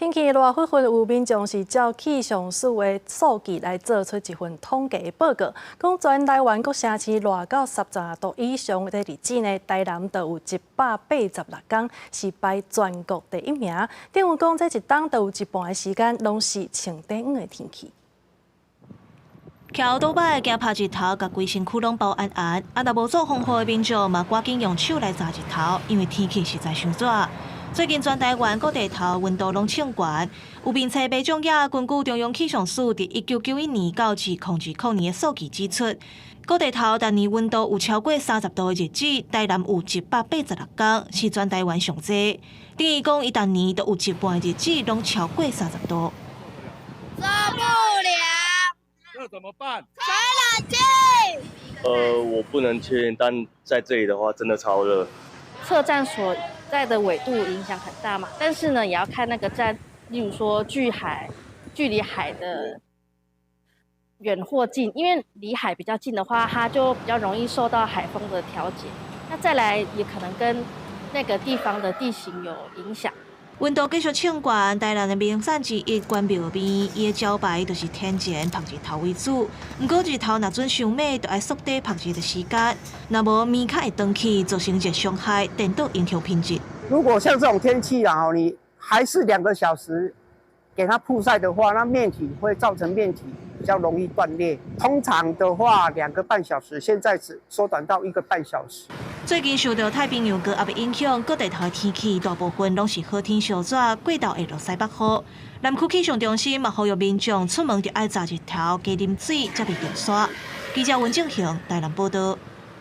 天氣熱沸沸，有民眾是照氣象署的數據來做出一份統計的報告，講全台灣各城市熱到30度以上的日子呢，台南就有186天，是排全國第一名。等於講，這一冬就有一半的時間攏是穿短裝的天氣。騎歐兜擺驚曬日頭，共規身軀攏包絚絚。啊，若無做防護的民眾嘛，趕緊用手來閘日頭，因為天氣實在傷熱。最近全台灣各地頭溫度攏衝懸，有評測民眾也根據中央氣象署佇1991年到2020年的數據指出，各地頭逐年溫度有超過30度的日子，台南有186天，是全台灣上濟。等於講，伊逐年都有一半的日子攏超過30度。受不了！那怎麼辦？吹冷氣。我不能確定，但在這裡的話，真的超熱。測站所在的緯度影響很大嘛，但是呢，也要看那個站，例如說距海、距離海的遠或近，因為離海比較近的話，它就比較容易受到海風的調節。那再來，也可能跟那個地方的地形有影響。溫度繼續衝懸，台南的名產之一關廟麵，伊的招牌就是天然曬日頭為主。毋過日頭若準傷猛，就愛縮短曬日的時間，若無麵較會長去，造成熱傷害，顛倒影響品質。如果像這種天氣啊，你還是2個小時給它曝曬的話，那麵體會造成麵體比較容易斷裂。通常的話2個半小時，現在只縮短到1個半小時。最近受到太平洋高壓的影響，各地頭的天氣大部分攏是好天燒熱，過晝會落西北雨。南區氣象中心嘛呼籲民眾出門著愛閘日頭，加啉水，才袂著沙。記者溫正雄台南報道。